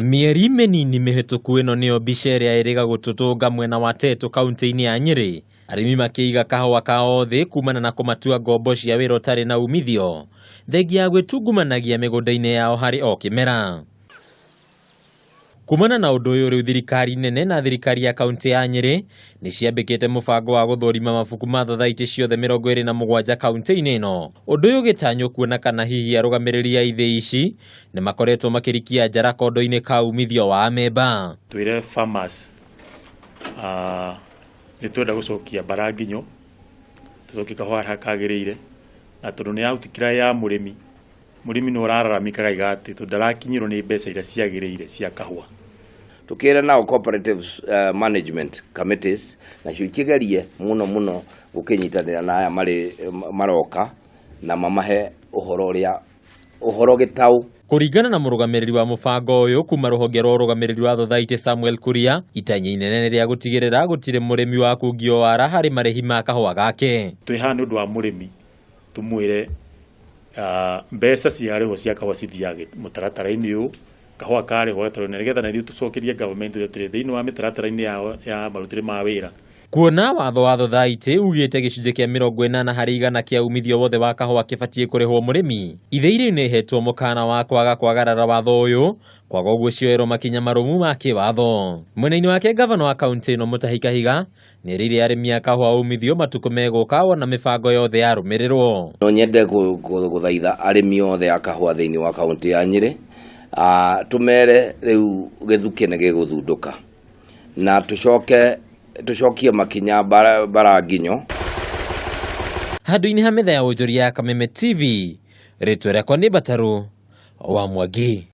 Mĩeri mĩnini mĩhĩtũku ĩno nĩyo mbica ĩrĩa ĩrĩga gũtũtũnga mwena wa Tetu kaunti-inĩ ya Nyĩrĩ, arĩmi makĩiga kahũa kao thĩ kumana na kũmatua ngombo cia wĩra ũtarĩ na umithio, thengia ya gwĩtungumanagia mĩgũnda-inĩ yao harĩ o kĩmera. Kumana na ũndũ ũyũ rĩu thirikari nene na thirikari ya kaunti ya Nyĩrĩ nĩ ciambĩkĩte mũbango wa gũthũrima mabuku ma thathaitĩ ciothe 27 kaunti-inĩ ĩno. Ũndũ ũyũ ũgĩtanywo kuona kana hihi arũgamĩrĩri a ithĩi ici nĩ makoretwo makĩrikia njara kondo-inĩ ka umithio wa amemba. Twĩre farmers nĩ twenda gũcokia mbara nginyo, tũcokie kahũa harĩa kagĩrĩire, na tondũ nĩ outcry ya mũrĩmi, mũrĩmi nĩ ũrararamika akauga atĩ tondũ ndarakinyĩrwo nĩ mbeca iria ciagĩrĩire cia kahũa. Tukire nao cooperatives management committees nacio ikigerie muno muno gukinyitanira na aya mari maroka na mamahe uhoro uria uhoro gitau. Kũringana na mũrũgamĩrĩri wa mũbango ũyũ kuma rũhonge rwa ũrũgamĩrĩri wa thothaitĩ Samuel Kuria, itanya inene nĩ rĩa gũtigĩrĩra gũtirĩ mũrĩmi wa kungio wara harĩ marĩhi ma kahũa gake. Twĩ haha nĩ ũndũ wa mũrĩmi, tũmwĩre mbeca ciarĩhwo cia kahũa cithiaga mũtaratara-inĩ ũyũ, kahũa karĩhwo gatarĩ, nĩgetha na ithuĩ tũcokerie government atĩrĩ thĩinĩ wa mĩtaratara-inĩ yao ya marutĩre ma wĩra. Kuona watho wa thothaitĩ ugĩte gĩcunjĩ kĩa 80% kĩa umithio wothe wa kahũa kĩbatiĩ kũrĩhwo mũrĩmi, ithĩi rĩu nĩ ihetwo mũkana wa kwaga kwagarara watho ũyũ, kwaga ũguo cioerwo makinya marũmu ma kĩwatho. Mwena-inĩ wake gavana wa kaunti ĩno Mutahi Kahiga nĩerĩire arĩmi a kahũa umithio matukũ megũka wona mĩbango yothe yarũmĩrĩrwo. No nyende gũthaitha arĩmi othe a kahũa thĩinĩ wa kaunti ya Nyĩrĩ, tũmere rĩu gĩthukĩ nĩ gĩgũthundũka na tũcoke tũcokie makinya bara nginyo. Handũ-inĩ ha metha ya wonjoria ya Kameme TV, rĩtwa rĩakwa nĩ Mbatarũ wa Mwangi.